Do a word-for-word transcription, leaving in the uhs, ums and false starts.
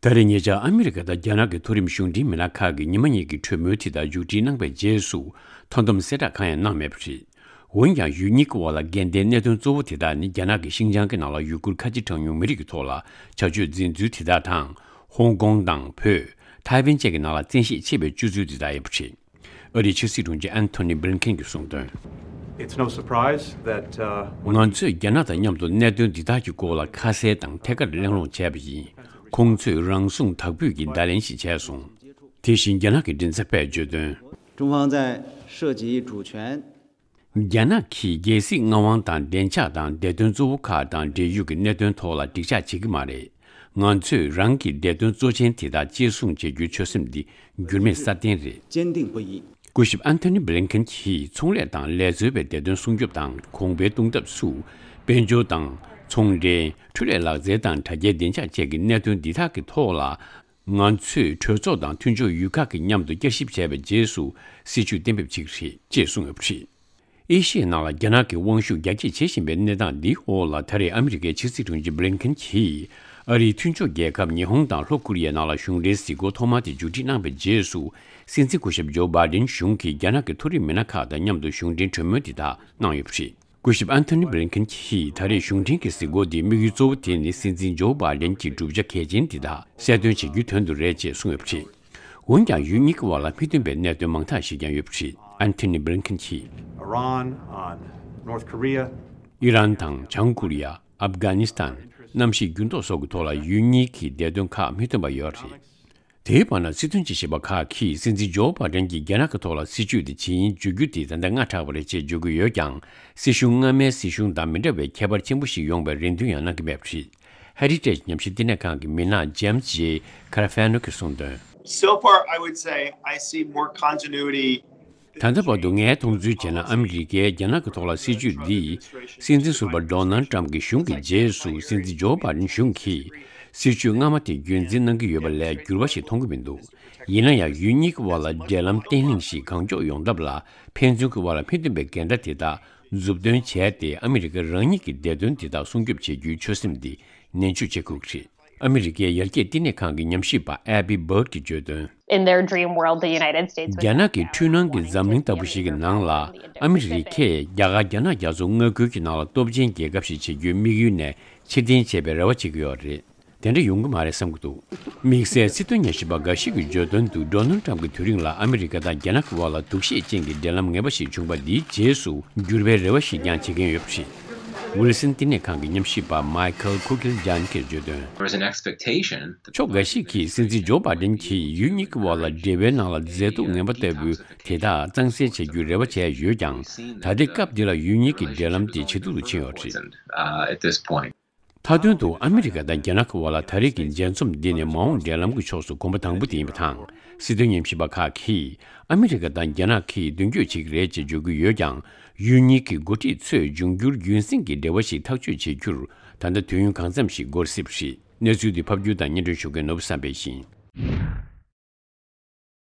ད་རེས་ཉེ་ཆར་ཨ་མི་རི་ཀ་དང་རྒྱ་ནག་གི་མཐོ་རིམ་གཞུང་འབྲེལ་མི་སྣ་ཁག་གིས་ཉི་མ་གཉིས་ཀྱི་གྲོས་མོལ་དེ་དག་མཇུག་སྒྲིལ་གནང་པའི་རྗེས་སུ་མཐོང་སྡོམ་གསལ་བསྒྲགས་གང་ཡང་གནང་མེད་པ་རེད། འོན་ཀྱང་ཡུལ་གཉིས་ཀྱི་དབར་ལ་འགལ་ཟླའི་གནད་དོན་གཙོ་བོ་དེ་དག་ནི་རྒྱ་ནག་གིས་ཤིན་ཅང་གི་ནང་ལ་ཡུ་གུར་ཁ་ཆེ་གྲངས་ཉུང་མི་རིགས་ཀྱི་ཐོག་ལ་བྱ་སྤྱོད་འཛིན་ཚུལ་དེ་དག་དང་། ཧོང་ཀོང་དང་བོད། ཐའེ་ཝན་བཅས་ཀྱི་ནང་ལ་བཙན་ཤེད་ཆེ་བའི་སྤྱོད་ཚུལ་དེ་དག་ཡིན་པ་རེད། ཨ་རིའི་ཕྱི་སྲིད་དྲུང་ཆེ་ཨན་ཐོ་ནི་བྷི་ལིན་ཁེན་གྱིས་གསུངས་དོན། It's no surprise that, uh, when ང་ཚོས་རྒྱ་ནག་དང་མཉམ་དུ་གནད་དོན་འདི་དག་གི་སྐོར་ལ་ཁ་གསལ་དང་ཐད་ཀར་གླེང་སློང་བྱས་པ་ཡིན། ཁོང་ཚོས་རང་སྲུང་དག་པོས་ཀྱི་བརྡ་ལན་ཞིག་བྱས་སོང་། དེ་བཞིན་རྒྱ་ནག་གི་མགྲིན་ཚབ་པས་བརྗོད་དོན། 中方在涉及主权 རྒྱ་ནག་གིས་རྒྱལ་སྲིད་མངའ་དབང་དང་བདེ་འཇགས་དང་བདེ་དོན་གཙོ་བོ་ཁག་དང་འབྲེལ་ཡོད་ཀྱི་གནད་དོན་ཐོག་ལ་འགྲིག་འཇགས་བྱེད་ཀྱི་མ་རེད། ང་ཚོས་རང་གི་བདེ་དོན་གཙོ་ཆེན་དེ་དག་གཅེས་སྲུང་བྱེད་རྒྱུའི་ཆོད་སེམས་འདི་འགྱུར་མེད་སྲ་བརྟན་རེད། 坚定不移。 སྐུ་ཞབས་ཨན་ཐོ་ནི་བྷི་ལིན་ཁེན་གྱིས་ཚོང་ལས་དང་ལས་རྩོལ་བའི་བདེ་དོན་སྲུང་སྐྱོབ་དང་གོང་འཕེལ་གཏོང་ཐབས་སུ། དཔལ་འབྱོར་དང་། ཚོང་འབྲེལ། འཕྲུལ་ལས་ལག་རྩལ་དང་དྲ་རྒྱའི་བདེ་འཇགས་བཅས་ཀྱི་གནད་དོན་འདི་དག་གི་ཐོག་ལ། ང་ཚོས་གྲོས་ཚོགས་དང་མཐུན་ཕྱོགས་ཡུལ་ཁག་གི་མཉམ་དུ་བསྐྱར་ཞིབ་བྱས་པའི་རྗེས་སུ་སྲིད་ཇུས་གཏན་འབེབས་བྱེད་ཀྱི་རེད་ཅེས་གསུངས་ཡོད་པ་རེད། ཨེ་ཤི་ཡའི་ནང་ལ་རྒྱ་ནག་གི་དབང་ཤུགས་རྒྱ་སྐྱེད་བྱེད་བཞིན་པའི་གནས་སྟངས་འདིའི་འོག་ལ། ད་རེས་ཨ་མི་རི་ཀའི་ཕྱི་སྲིད་དྲུང་ཆེ་བྷི་ལིན་ཁེན་གྱིས་ཨ་རིའི་མཐུན་ཕྱོགས་རྒྱལ་ཁབ་ཉི་ཧོང་དང་ལྷོ་ཀོ་རི་ཡའི་ནང་ལ་གཞུང་འབྲེལ་གཟིགས་སྐོར་ཐོག་མ་དེ་མཇུག་སྒྲིལ་གནང་པའི་རྗེས་སུ། སྲིད་འཛིན་སྐུ་ཞབས་ཇོ་བྷའི་ཌེན་གཞུང་གིས་རྒྱ་ནག་གི་མཐོ་རིམ་མི་སྣ་ཁག་དང་མཉམ་དུ་གཞུང་འབྲེལ་གྲོས་མོལ་དེ་དག་གནང་ཡོད་པ་རེད། སྐུ་ཞབས་ཨན་ཐོ་ནི་བྷི་ལིན་ཁེན་གྱིས་ད་རེས་གཞུང་འབྲེལ་གྱི་གཟིགས་སྐོར་དེའི་དམིགས་ཡུལ་གཙོ་བོ་དེ་ནི་སྲིད་འཛིན་ཇོ་བྷའི་ཌེན་གྱི་བསྒྲུབ་བྱ་གལ་ཆེན་དེ་དག་གསལ་སྟོན་བྱེད་རྒྱུའི་དོན་དུ་རེད་ཅེས་གསུངས་ཡོད་པ་རེད། འོན་ཀྱང་ཡུལ་གཉིས་ཀྱི་དབར་ལ་མི་མཐུན་པའི་གནད་དོན་མང་དག་ཞིག་ཀྱང་ཡོད་པ་རེད། ཨན་ཐོ་ནི་བྷི་ལིན་ཁེན་གྱིས། Iran, on North Korea. ཨི་རན་དང་བྱང་ཀོ་རི་ཡ། ཨབ་གྷ་ནི་སི་ཐན། གནམ་གཤིས་འགྱུར་ལྡོག་སོགས་ཀྱི་ཐོག་ལ་ཡུལ་གཉིས་ཀྱི་བདེ་དོན་ཁག་མི་མཐུན་པ་ཡོད་རེད། དེའི་བར་ན་སྲིད་དོན་དཔྱད་ཞིབ་པ་ཁག་གིས་སྲིད་འཛིན་ཇོ་བྷའི་ཌེན་གྱིས་རྒྱ་ནག་གི་ཐོག་ལ་སྲིད་བྱུས་དེ་ཇི་ཡིན་བརྗོད་རྒྱུ་དེ་ད་ལྟ་སྔ་དྲགས་པ་རེད་ཅེས་བརྗོད་ཀྱི་ཡོད་ཀྱང་། སྲིད་གཞུང་སྔ་མའི་སྲིད་གཞུང་དང་མི་འདྲ་བའི་ཁྱད་པར་ཆེན་པོ་ཞིག་ཡོང་བའི་རེ་འདུན་ཡང་གནང་གི་མེད་པ་རེད། Heritage ཉམས་ཞིབ་བསྟི་གནས་ཁང་གི་མི་སྣ་James J Carafano གིས་གསུངས་དོན། So far, I would say I see more continuity. ད་ལྟ་བར་དུ་ངས་མཐོང་ཚུལ་བྱས་ན། ཨ་མི་རི་ཀས་རྒྱ་ནག་གི་ཐོག་ལ་སྲིད་བྱུས་འདི་སྲིད་འཛིན་ཟུར་པ་ཌོ་ནལ་ཊམ་གྱི་གཞུང་གི་རྗེས་སུ་སྲིད་འཛིན་ཇོ་བྷའི་ཌེན་གཞུང་གིས་སྲིད་བྱུས་སྔ་མ་དེ་རྒྱུན་འཛིན་གནང་གི་ཡོད་པ་ལས་འགྱུར་བ་ཞིག་མཐོང་གི་མི་འདུག་ཡིན་ན་ཡང་ཡུལ་གཉིས་ཀྱི་དབར་ལ་འབྲེལ་ལམ་བརྟན་ལྷིང་ཞིག་གང་མགྱོགས་ཡོང་ཐབས་ལ་ཕན་ཚུན་གྱི་དབར་ལ་མི་མཐུན་པའི་འགལ་ཟླ་དེ་དག་མཛུབ་སྟོན་བྱས་ཏེ། ཨ་མི་རི་ཀ་རང་ཉིད་ཀྱི་བདེ་དོན་དེ་དག་སྲུང་སྐྱོབ་བྱེད་རྒྱུའི་ཆོད་སེམས་འདི་ནན་བརྗོད་བྱེད་དགོས་ཀྱི་རེད། ཨ་མི་རི་ཀའི་ཡར་རྒྱས་བསྟི་གནས་ཁང་གི་ཉམས་ཞིབ་པ་Abbie Burke གིས་བརྗོད་དོན། In their dream world, the United States would རྒྱ་ནག་གི་འཁྲུལ་སྣང་གི་འཛམ་གླིང་ལྟ་བུ་ཞིག་གི་ནང་ལ། ཨ་མི་རི་ཀས་རྒྱ་གར་རྒྱ་ནག་རྒྱ་མཚོ་མངའ་ཁུལ་གྱི་ནང་ལ་སྟོབས་ཆེན་རྒྱལ་ཁབ་ཞིག་བྱེད་རྒྱུའི་དམིགས་ཡུལ་ནས་ཕྱིར་འཐེན་བྱེད་པའི་རེ་བ་བྱེད་ཀྱི་ཡོད་རེད། དེ་འདྲ་ཡོང་གི་མ་རེད་བསམ་གྱི་འདུག་དམིགས་བསལ་སྲིད་དོན་ཉམས་ཞིབ་པ་འགའ་ཞིག་གིས་བརྗོད་དོན་དུ། ཌོ་ནལ་ཊམ་གྱི་དུས་རིང་ལ་ཨ་མི་རི་ཀ་དང་རྒྱ་ནག་གི་དབར་ལ་སྡུག་ཤོས་ཅན་གྱི་འབྲེལ་ལམ་ངན་པ་ཞིག་བྱུང་བ་འདིའི་རྗེས་སུ་འགྱུར་བའི་རེ་བ་ཞིག་ཀྱང་བྱེད་མཁན་ཡོད་པ་རེད། ཝིལ་སན་བསྟི་གནས་ཁང་གི་ཉམས་ཞིབ་པ་Michael Kugeljan གིས་བརྗོད་དོན། There was an expectation that ཕྱོགས་འགའ་ཞིག་གིས་སྲིད་འཛིན་ཇོ་བྷའི་ཌེན་གྱིས་ཡུལ་གཉིས་ཀྱི་དབར་ལ་འབྲེལ་བའི་ནང་ལ་མཛེས་སྡུག་ངན་པ་ལྟ་བུ་དེ་དག་གཙང་སེལ་བྱ་རྒྱུའི་རེ་བ་བྱས་ཡོད་ཀྱང་། ད་ལྟའི་སྐབས་འདི་ལ་ཡུལ་གཉིས་ཀྱི་འབྲེལ་ལམ་དེ་ཇེ་སྡུག་ཏུ་ཕྱིན་ཡོད་པ་རེད། Uh, at this point. མཐའ་དོན་དུ་ཨ་མི་རི་ཀ་དང་རྒྱ་ནག་གི་དབར་ལ་ད་རེས་ཀྱི་མཇལ་འཛོམས་འདི་ནི་མ་འོངས་འབྲེལ་ལམ་གྱི་ཕྱོགས་སུ་གོམ་པ་དང་པོ་དེ་ཡིན་པ་དང་། སྲིད་དོན་ཉམས་ཞིབ་པ་ཁག་གིས་ཨ་མི་རི་ཀ་དང་རྒྱ་ནག་གིས་མདུན་སྐྱོད་བྱེད་ཀྱི་རེད་ཅེས་བརྗོད་ཀྱི་ཡོད་ཀྱང་། ཡུལ་གཉིས་ཀྱི་འགོ་ཁྲིད་ཚོས་འབྱུང་འགྱུར་རྒྱུན་སྲིང་གི་འབྲེལ་བ་ཞིག་ཐག་གཅོད་བྱེད་རྒྱུར་ད་ལྟ་དུས་ཡུན་གང་འཚམ་ཞིག་འགོར་སྲིད་པ་རེད། གནས་ཚུལ་འདི་ཕབ་སྒྱུར་དང་སྙན་སྒྲོན་ཞུ་མཁན་ནོར་བུ་བསམ་འཕེལ་ཡིན།